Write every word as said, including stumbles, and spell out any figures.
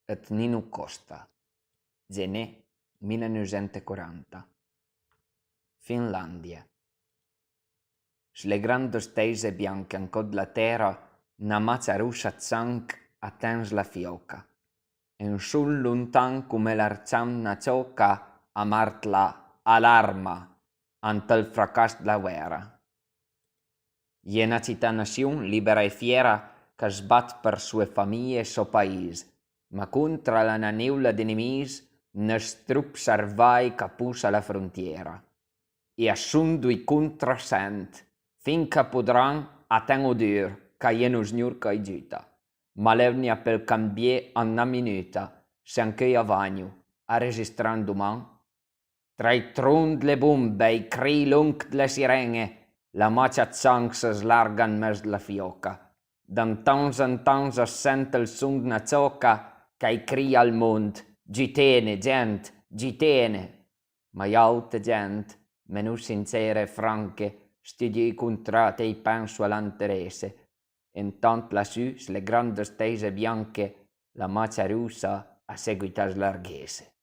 ëd Nino Costa, gené mila neuvsent e quaranta. Finlandia. S'le grande stèise bianche ancò dla tèra, na macia rossa 'd sanch a ten sla fiòca. E un son lontan come l'arcian na ciòca a martla alarma ant ël fracàs dla guèra. J'é na cità-nassion libera e fiera ch'a sbat për soe famije e sò paìs, ma contra a l'ha na neula ëd nemìs, në strop sarvaj ch'a possa la frontiera. E a son doi contrasent, fin ch'a podran a ten-o dur, ch'a-i é no Sgnor ch'a-i giuta. Ma l'eunia peul cambié an na minuta, se ancheuj a vagno, a resistrà an doman. Tra ij tron dle bombe e ij cri lonch dle siren-e, la macia 'd sanch së slarga an mes dla fiòca. Da 'ntanz an tanz as sent ël son ëd na ciòca ch'a-j cria al mond: giutene, gent, giutene! Ma j'àute gent, menò sincere e franche, sti doi contrat a-j penso a l'interesse, e 'ntant lassù, s'le grande stèise bianche, la macia rossa a seguita a slarghesse.